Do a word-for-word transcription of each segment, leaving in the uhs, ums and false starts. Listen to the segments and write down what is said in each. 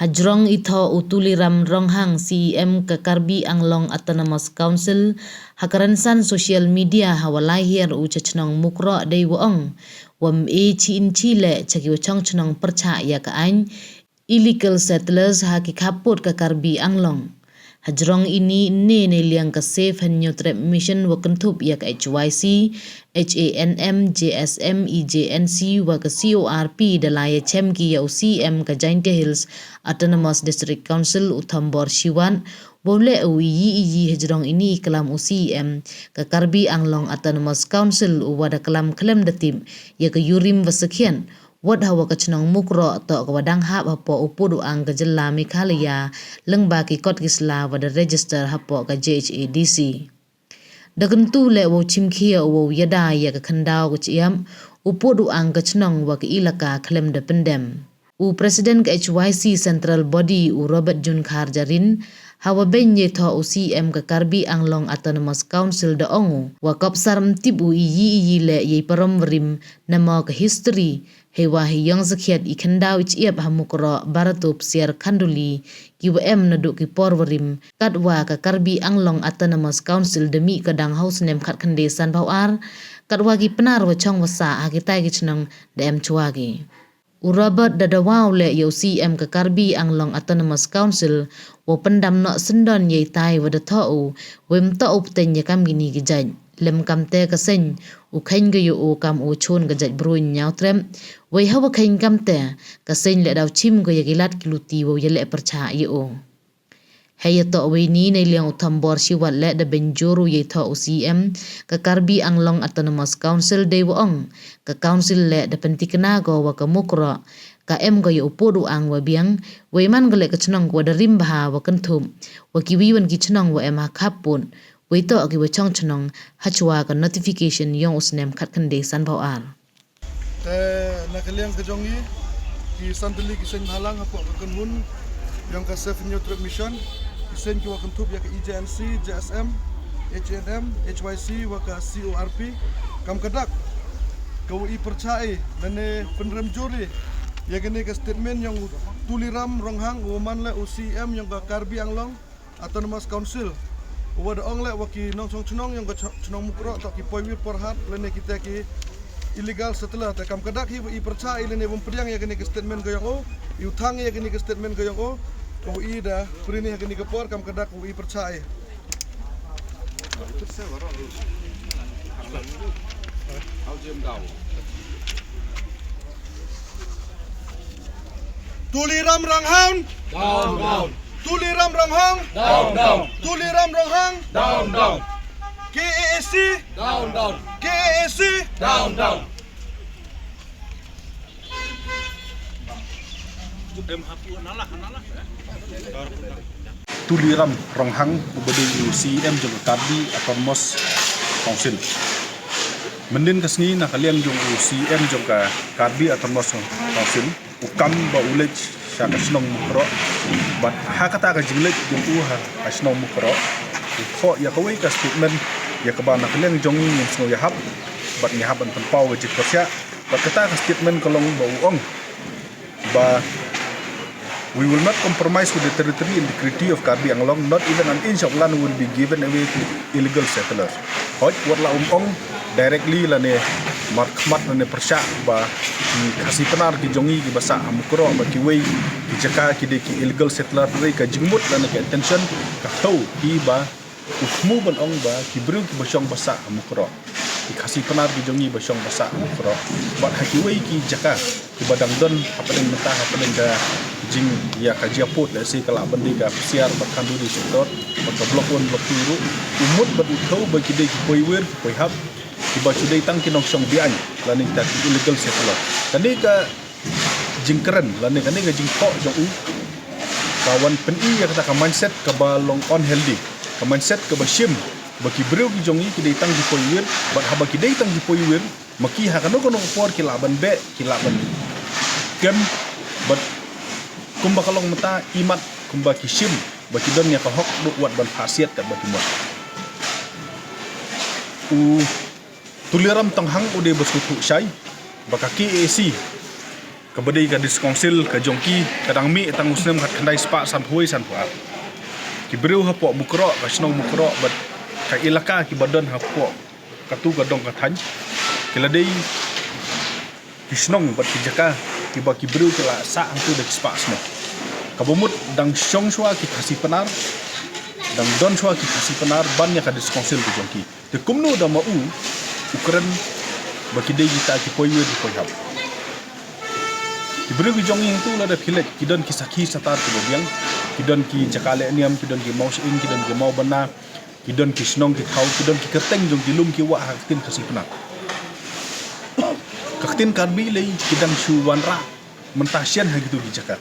Hajrong i thoh u Tuliram Ronghang, C E M ka Karbi Anglong Autonomous Council, ha ka rynsan social media ha wa lai hiar u cha chnong Mukroh dei wa ong, wam e chi in chi leh cha ki wa chong chnong pyrchah ya ka ain illegal settlers ha ki khappud ka Karbi Anglong. Hajrong ini ne ne liang ka Save Hynñiewtrep Mission wa kynthup ya ka H Y C, H A N M, J S M, E J N C wa ka C O R P da la ya chem ki ya u C M ka Jaintia Hills Autonomous District Council u Thombor Shiwat, wa u leh u iyi iyi hajrong ini i klam u C M ka Karbi Anglong Autonomous Council u wa da klam khlem da tip ya ka yurim wa sakhiat, wat hawa ka chnong Mukroh toh ka wa dang hap hapoh u pud u ang ka jylla Meghalaya, lyngba ki kot ki sla wa da register hapoh ka J H A D C. Da kyntu leh wow chimkhia wow yada ya ka khyndaw ka chyiap, u pud u ang ka chnong wa ka ilaka khlem da pyndem. U President ka H Y C Central Body u Robert June Kharjarin, hawa beiñ yei thoh u C M ka Karbi Anglong Autonomous Council da ong u, wa kop sar mtip u iyi iyi leh yei parom warim, namo ka history, heiwa hei yong sakhiat i khyndaw i chyiap ha Mukroh, Barato, Psiar, Khanduli, ki wa em naduh ki por warim, katwa ka Karbi Anglong Autonomous Council da mih ka dang ha u snem khatkhyndai sanphaw ar, katwa ki Pnar wa chong wa sah ha kitai ki chnong da em chwa ki. U Robert da dawa u leh ya u C M ka Karbi Anglong Autonomous Council, wow pyndam noh syndon yei tai wa da thoh u, wei mtoh u pteiñ ya kam kini ki jait. Lem kamte ka seiñ, u kheiñ ka ya u kam u chun ka jait Bru Hynñiewtrep, wei hawa kheiñ kamte, ka seiñ leh daw chim ka ya ki lad ki luti wow ya leh pyrchah ya u. Hei ya toh wei ni nei liang u Thombor Shiwat leh da beiñ jur u yei thoh u C M ka Karbi Anglong Autonomous Council dei wa ong, ka Council leh da pyntikna ko wa ka Mukroh ka em ko ya u pud u ang wa biang, wei man ko leh ka chnong ko wa da rim bha wa kynthup wa kiwi wan ki chnong wa em ha khappud, wei toh ki wa chong chnong, hachwa ka notification yong u snem khatkhyndai sanphaw ar. Te na ka liang ka jong ngi, ki san tylli ki seiñ bhalang hapoh ka kynhun yong ka Save Hynñiewtrep Mission, ki seiñ ki wa kynthup ya ka E J N C, J S M, H A N M, H Y C wa ka C O R P, kam ka dak ka wa i pyrchah i lane pynrem jur i ya kane ka statement yong u Tuliram Ronghang, u man leh u C M yong ka Karbi Anglong Autonomous Council, u wa da ong leh wa ki nongchong chnong yong ka ch-, chnong Mukroh toh ki poiwir porhat lane kita ki illegal settler. Te kam ka dak hi wa i pyrchah i lane wa pdiang ya kane ka statement ka yong u, i u thang ya kane ka statement ka yong u, ka wa i da prin i ha kane ka por, kam ka dak wa i pyrchah i. Tuliram Ronghang. Down, down. Tuliram Ronghang. Down, down. Tuliram Ronghang. Down, down. K A A C. Down, down. K A A C. Down, down. Tuliram Ronghang, u ba dei u C M jong ka Karbi Autonomous Council. Mynnin ka sngi na ka liang jong u C M jong ka Karbi Autonomous Council, u kam ba u leit sha ka shnong Mukroh. Bad ha kata ka jingleit jong u ha, ha shnong Mukroh, u thoh ya kawei ka statement ya kaba na ka liang jong ngi ngim sngew ya hap, bad ngi hap ban pynpaw ka jingpyrshah. Bad kata ka statement ka long ba u ong ba, "We will not compromise with the territory integrity of Karbi Anglong, not even an inch of land will be given away to illegal settlers." Hooid, wat la um ong directly lane markhmat lane pyrshah ba ki Khasi Pnar ki jong ngi ki ba sah ha Mukroh bad kiwei ki jaka ki dei ki illegal settler, hynrei ka jingmut lane ka intention ka thew hi ba u thmu ban ong ba ki briew ki ba shong ba sah ha Mukroh, ki Khasi Pnar ki jong ngi ba shong ba sah ha Mukroh, bad ha kiwei ki jaka ki ba dang don hapdeng mynta, hapdeng ka jing ya ka jia pud, lehse ka lah ban dei ka Psiar bad Khanduli sector, bad ka Block One, Block Two ruh, u mut bad u thew ba ki dei ki poiwir, ki poihap, ki ba shu dei tang ki nongshong beaiñ lane kita ki illegal settler. Kane ka jingkren lane kane ka jingthoh jong u ka wan pyni ya kata ka mindset kaba long unhealthy, ka mindset kaba shim ba ki briew ki jong ngi ki dei tang ki poiwir, bad haba ki dei tang ki poiwir ma ki ha kano kano ka por ki lah ban beh, ki lah ban kem, bad kumba ka long mynta, imat kumba ki shim ba ki don ya ka hok, duk wat ban phah siat katba ki mut. U Tuliram Ronghang u dei ba sngewthuh shai ba ka K A A C Kaba dei ka District Council ka jong ki ka dang mih tang u snem khatkhyndai spah sanphew wei sanphew ar. Ki briew hapoh Mukroh, ka shnong Mukroh bad ka ilaka kiba don hapoh katu ka dong ka thaiñ, ki la dei ki shnong bad ki jaka kiba ki briew ki la sah hangtu da ki spah snem. Kaba mut dang shong shuwa ki Khasi Pnar, dang don shuwa ki Khasi Pnar ban ïa ka District Council ka jong ki. Te kumno da ma u u kren ba ki dei kita ki poiwir ki poihap. Ki briew ki jong ngi hangtu lada phi leit ki don ki sakhi satar kiba biang, ki don ki jaka leh niam, ki don ki mawshyieng, ki don ki mawbynna, ki don ki shnong ki thaw, ki don ki kyrteng jong ki lum ki wah ha ka ktien Khasi Pnar. Ka ktien Karbi lei ki dang shu wanrah mynta shen ha kitu ki jaka.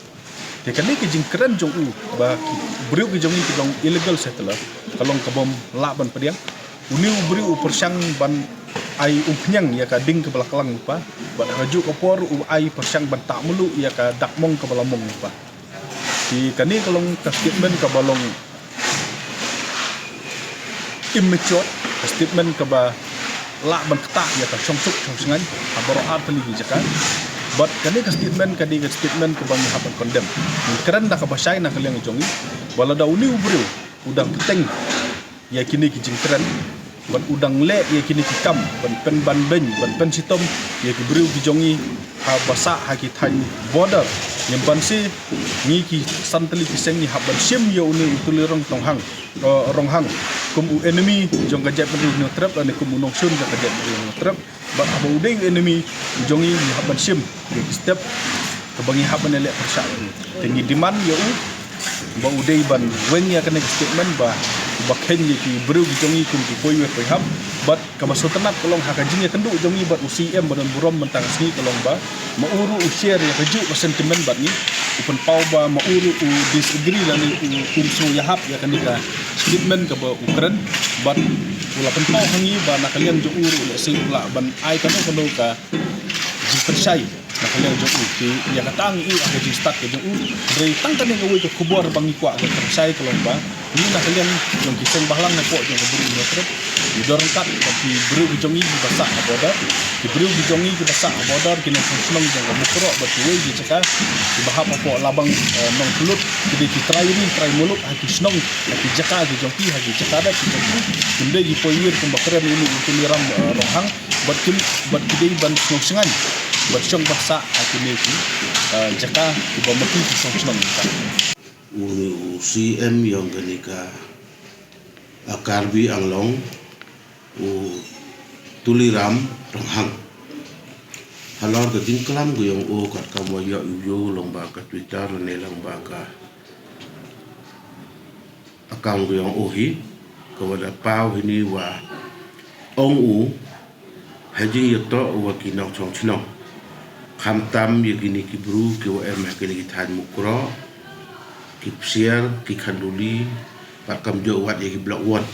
Te kane ka jingkren jong u ba ki briew ki jong ngi ki long illegal settler ka long ka bym lah ban pdiang. Une u briew u pyrshang ban ai umphniang ïa ka ding kaba la klang lypa bad ha kajuh ka por u ai pyrshang ban tah mluh ïa ka dak mong kaba la mong lypa. Te kane ka long ka statement kaba long immature, ka statement kaba lah ban ktah ïa ka shongsuk shongsngain ha baroh artylli ki jaka. Bad kane ka statement ka dei ka statement kaba ngi hap ban condemn. Ngi kren da kaba shai na ka liang jong ngi ba lada une u briew u dang bteng ïa kine ki jingkren bad u dang leh ïa kine ki kam ban pynban beiñ ban pynshitom ïa ki briew ki jong ngi haba sah ha ki thaiñ border. Ngim banse, ngi ki san tylli ki seng ngi hap ban shim ïa une u Tuliram Ronghang, eh, Ronghang kum u enemy jong ka jaitbynriew Hynñiewtrep lane kum u nongshun jong ka jaitbynriew Hynñiewtrep. Bad haba u dei u enemy u jong ngi, ngi hap ban shim ïa ki step kaba ngi hap ban leh pyrshah. Te ngi demand ïa u ba u dei ban weng ïa kane ka statement ba, ba kheiñ ïa ki briew ki jong ngi kum ki poiwir poihap. Bad kaba sngewtynnat ka long ha ka jingïakynduh jong ngi bad u C M ba don burom mynta ka sngi ka long ba ma u ruh u share ïa kajuh ka sentiment bad ngi, u pynpaw ba ma u ruh u disagree lane u, um sngew ïahap ïa kane ka statement kaba u kren. Bad u la pynpaw ha ngi ba na ka liang jong u ruh lehse u lah ban ai kano kano ka jingpynshai na ka liang jong u. Te ïa kata ngi ïoh ha ka jingstad ka jong u. Hynrei tang kane kawei ka khubor ba ngi kwah ban pynshai ka long ba ngi na ka liang jong ki seng bhalang hapoh jong ka Bri Hynñiewtrep, ngi don ryngkat bad ki briew ki jong ngi kiba sah ha border. Ki briew ki jong ngi kiba sah ha border, ki nongshong shnong jong ka Mukroh bad kiwei ki jaka kiba hap hapoh Labang, eh, Nongpynlut, ki dei ki trai ri trai muluk ha ki shnong, ha ki jaka ki jong ki, ha ki jaka da ki jong ki. Kim dei ki poiwir kumba kren ïa une u Tuliram, eh, Ronghang. Bad kim, bad ki dei ban sngewsyngan ban shong ban sah ha kine ki, eh, jaka kiba ma ki ki shnong shnong. U, u C M ïong kane ka, a, Karbi Anglong, u Tuliram Ronghang. Halor ka jingklam ka ïong u katkam wa ïoh u ïoh lyngba ka Twitter ne lyngba ka account ka ïong u hi, ka wa da paw hini wa ong u ha jingïatoh wa ki nongshong shnong, khamtam ïa kine ki bru ki wa em ha kine ki thaiñ Mukroh, ki Psiar, ki Khanduli, bad kam jooh wat ïa ki Block One.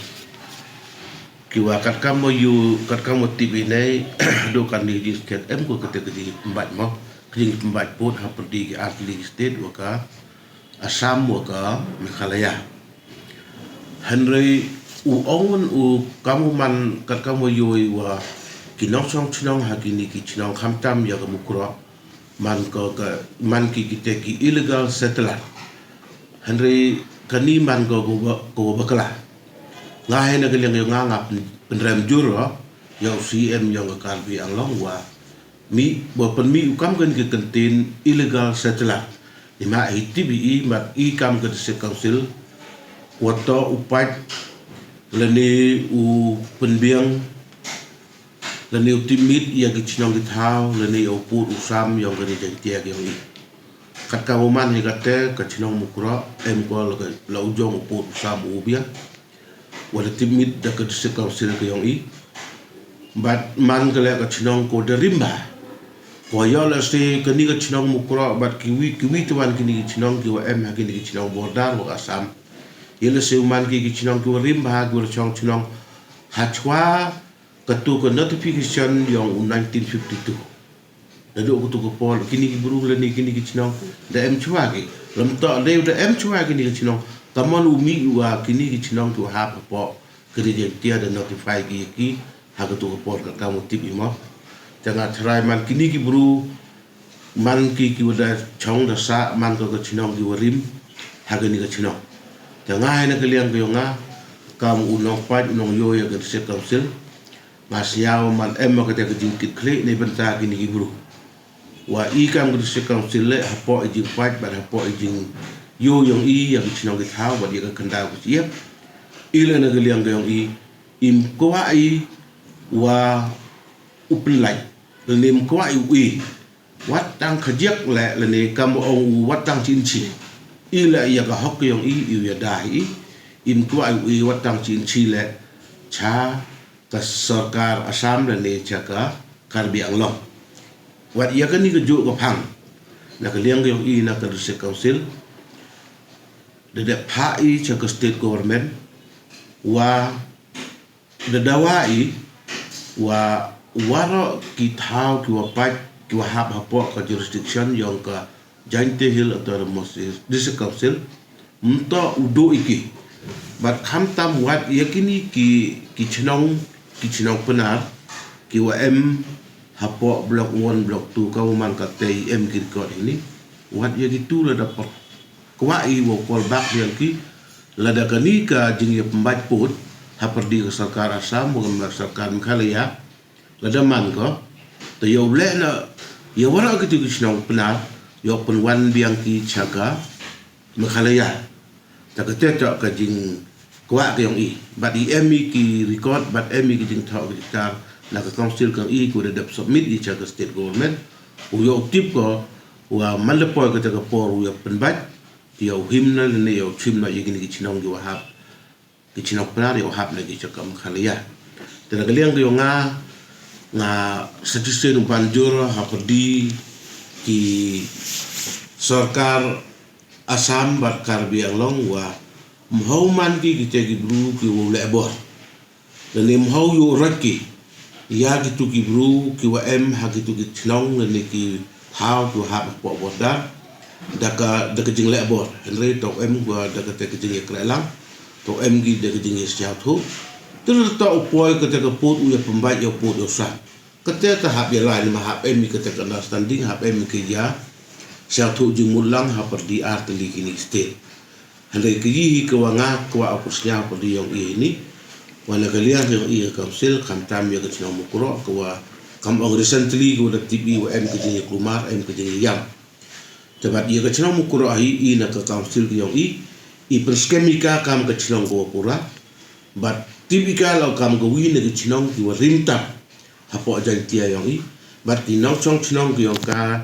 Ki wa katkam wa ïoh, katkam wa tip ïa nei, do kan ni ji stet em ko kate ka jingpynbeit mo, ka jingpynbeit pud ha pyrdi ki ar tylli ki stet wa ka Assam wa ka Meghalaya. Hynrei u ong u kam u man katkam wa ïoh wa ki nongshong shnong ha kine ki shnong khamtam ïa ka Mukroh man ka, ka, man ki kite ki illegal settler. Hynrei kani man ka ko ba, ko bakla. Nga hei na ka liang ïa nga nga pyn-, pynrem jur ïa u C M ïong ka Karbi Anglong wa mih, wa pynmih u kam kane ka kyntien illegal settler. Ni ma i tip i mat i kam ka District Council wa to u pait lane u pynbiang lane u tipmit ïa ki shnong ki thaw lane u pud u sam ïong kane Jaiñtia ki ïong i. Katkam u man hi kate ka shnong Mukroh em ko la ka, la u jong u pud u sam u biang. Wa la tipmit da ka District Council ka ïong i. Bad man ka leh ka shnong ko da rim bha. Ko ïoh lehse kani ka shnong Mukroh bad kiwi, kiwi twan kini ki shnong ki wa em ha kini ki shnong border wa ka Assam. Ïa lehse u man ki ki shnong ki wa rim bha ki wa shong shnong ha chwa katu ka notification ïong u nineteen fifty-two. Naduh katu ka por kini ki bru lane kini ki shnong da em chwa ki. Lem to dei da em chwa kini ki shnong. Kaman u mih wa kini ki shnong tu hap hapoh ka ri Jaiñtia da notify ki ïa ki ha katu ka por katkam u tip i mo. Te nga tharai man kini ki bru man ki ki wa da chong da sah man ka ka chnong ki wa rim ha kani ka chnong. Te nga hi na ka liang ka yong nga kam u nongpait u nongyo ya ka District Council, nga sñiaw man em ma ka te ka jingkitkhlieh ne bynta kini ki bru. Wa i kam ka District Council le hapoh i jingpait bad hapoh i jingyo yong i ya ki chnong ki thaw bad ya ka khyndaw ka chiap. I le na ka liang ka yong i im kwah i wa u pynlait, lane im kwah i u i wat tang khajiak le, lane kam ong u wat tang chi inchi. I le ya ka hok ka yong i, i u ya da i, im kwah i u i wat tang chi inchi le cha ka sorkar Assam lane cha ka Karbi Anglong. Wat ya kani ka juk ka phang na ka liang ka yong i na ka District Council, da dep phah i cha ka state government wa da dawa i wa waroh ki thaw ki wa pait ki wa hap hapoh ka jurisdiction yong ka Jaintia Hills Autonomous District Council, mynta u duh i ki. Bad khamtam wat ya kini ki, ki chnong, ki chnong Pnar ki wa em hapoh block one, block two, ka wa man ka te em ki record hini. Wat ya ki tu la da por kwah i wa call back yang ki, lada kani ka jingya pynbait pud hapyrdi ka sorkar Assam wa ka sorkar Meghalaya, lada man ko, te yow leh na ya waroh ki tu ki chnong Pnar, yow pynwan biang ki cha ka Meghalaya. Te ka te toh ka jingkwah ka yong i. Bad i em i ki record, bad em i ki jingthoh ki jingtar na ka council ka yong i, ku da dep submit i cha ka state government. U yow tip ko wa man da poi ka te ka por u ya pynbait, yow him na lane yow chim na ya kini ki chnong ki wa hap, ki chnong Pnar yow hap na ki cha ka Meghalaya. Te na ka liang ka yong nga, nga suggestion u ban jur hapyrdi ki sorkar Assam bad Karbi Anglong wa mhaw man ki ki te ki bru ki wa leh bor. Lane mhaw yow rot ki ya ki tu ki bru ki wa em ha ki tu ki chnong lane ki thaw ki wa hap hapoh border da ka, da ka jingleh bor. Hynrei toh em wa da ka te ka jingya kreh lang, toh em ki da ka jingya sñiawthuh. Te toh u poi ka te ka pud u ya pynbait yow pud yow sat. Ka te ta hap ya lai, ma hap em i ka te ka understanding, hap em i ka ya sñiawthuh jingmut lang hapyrdi ar tylli kini ki state. Hynrei ka yi hi ka wa nga kwah u pyrsñiaw hapyrdi yong i hini, wa na ka liang yong i ka council, khamtam ya ka chnong Mukroh ka wa kam ong recently ka wa da tip i wa em ka jingya kulmar, em ka jingya yam. Te bad ya ka chnong Mukroh hi i na ka council ka yong i, i pynskhem i ka kam ka chnong ka wa pura. Bad tip i ka la kam ka wi na ka chnong ki wa rim tap hapoh Jaintia yong i. Bad ki nongchong chnong ki yong ka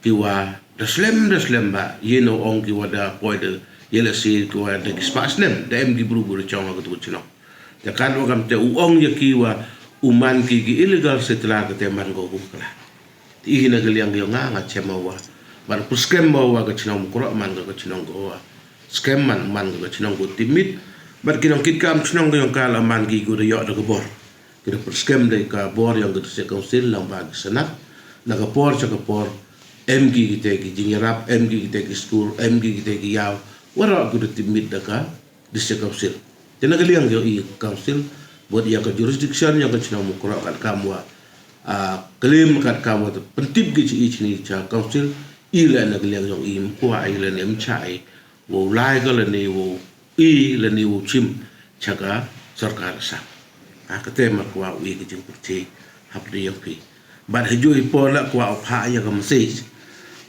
ki wa da slem da slem ba, ye no ong ki wa da poi da, ye la si ki wa da ki spah snem da em ki bru bru chong ha ka tu ka chnong. Te kan wa kam te u ong ya ki wa u man ki ki illegal settler ka te man ko kum kala. Te i na ka liang ka yong nga nga chem wa bad pynskhem wa ka chnong Mukroh man ka ka chnong ko wa skhem man, man ka ka chnong ko tipmit. Bad ki nongkit kam chnong ka yong ka la man ki ko da yoh da ka bor. Ki da pynskhem da ka bor yong ka District Council lang ba ki sanat. Na ka por cha ka por em ki ki te ki jingyarap, em ki ki te ki school, em ki ki te ki yaw. Waroh ki da tipmit da ka District Council. Te na ka liang yong i council, bad ya ka jurisdiction yong ka chnong Mukroh kat kam wa, ah, claim kat kam wa pyntip ki chi i chini cha council, i le na ka liang yong i mkwah i le ne mcha i wow lai ka lane wow i lane wow chim cha ka sorkar Assam. Ah, ka te mar kwah u i ka jingpyrthei hapyrdi yong phi. Bad ha ju i por la kwah u phah ya ka message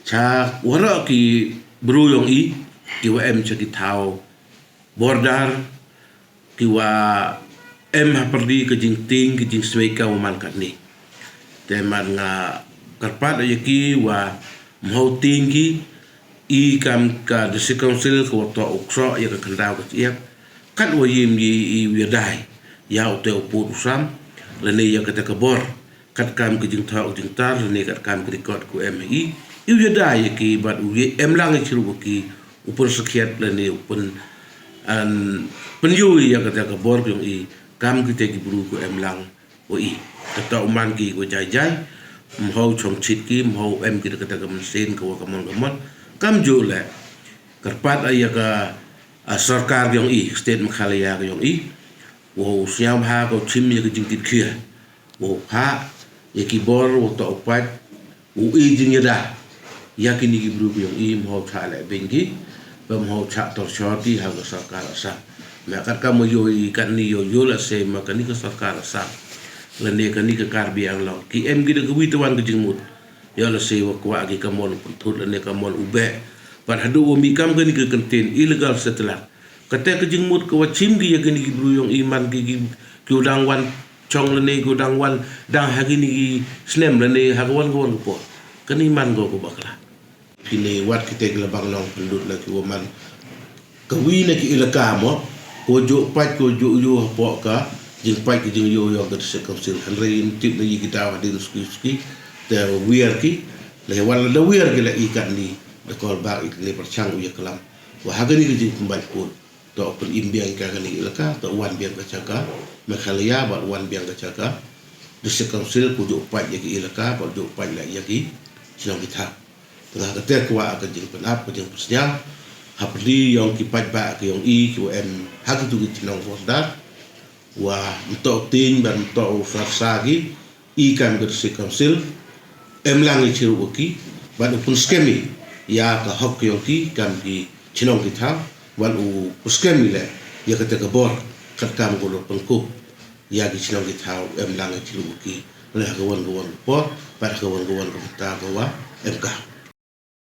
cha waroh ki bru yong i ki wa em cha ki thaw border, ki wa em hapyrdi ka jingtieng ka jingsmei ka wa man katni. Te man nga kyrpad ya ki wa mhaw tieng ki, i kam ka District Council ka wa toh u ksoh ya ka khyndaw ka chiap, kat wa yim yi i wa yadai ya u te u pud u sam lane ya ka te ka bor. Kat kam ka jingthoh ka jingtar ne kat kam ka record ku em i, i u yada ya ki bad u ye em lang i chiru ki u pun sakhiat lane u pun an pun yu ya kata ka bor yong i kam ki te ki bru ku em lang wa i. Kata u man ki ku jai jai, mhau chong chit ki, mhau em ki kata ka mynsiem ka wa ka mon ka mon. Kam ju le kyrpad a ya ka, a, sorkar yong i, state Meghalaya yong i, wa u sñiaw bha ka u chim ya ka jingkit khia. Wow phah ya ki bor wow toh u pait, wow i jingyada. ïa kine ki bru ki ïong i, ym hooid chah leh beiñ ki, bad ym hooid chah torture ki ha ka sorkar Assam. Me katkam ma ïoh i katne ïoh ïoh lehse ma kane ka sorkar Assam, lane kane ka Karbi Anglong, ki em ki da kawei tawon ka jingmut. Ïoh lehse wa kwah ki ka mon u pynthut lane ka mon u beh. Bad haduh wa mih kam kane ka kyntien illegal settler, kata ka jingmut ka wa chim ki ïa kine ki bru ïong i man ki, ki, ki u dang wan chong lane ki u dang wan dang ha kine ki snem lane ha ka wan ka wan ka por. Kane man ko ka bakla. Kine wat kita ki la bang long pynlut la ki wa man kawei na ki ilaka mo, ko jooh pait, ko jooh ïoh hapoh ka jingpait ka jingïoh ïong ka District Council. Hynrei ym tip na i ki daw hadien suki suki te wiar ki, la wan la da wiar ki la i katne, da call back i kine pyrshang u ïa klam wa ha kane ka jingpynbeit pun, to pyn im biang ka kane ilaka, to wan biang ka cha ka Meghalaya, bad wan biang ka cha ka District Council, ko jooh pait ïa ki ilaka, bad jooh pait la ïa ki chnong ki thaw. Te nga kata kwah ka jingpynap, ka jingpynsñiaw ha pli ïong ki paidbah ki ïong i ki wa em ha kitu ki chnong Bordar, wa mynta u tieng bad mynta u farsa ki i kam ka District Council, em lang i chirup ki, bad u pynskhem i ïa ka hok ïong ki kam ki chnong ki thaw, bad u pynskhem i leh ïa kata ka bor katkam ko la pynkup ïa ki chnong ki thaw, em lang i chirup ki, leh ha ka wan ka wan ka por, bad ha ka wan ka wan ka mynta ka wa em ka.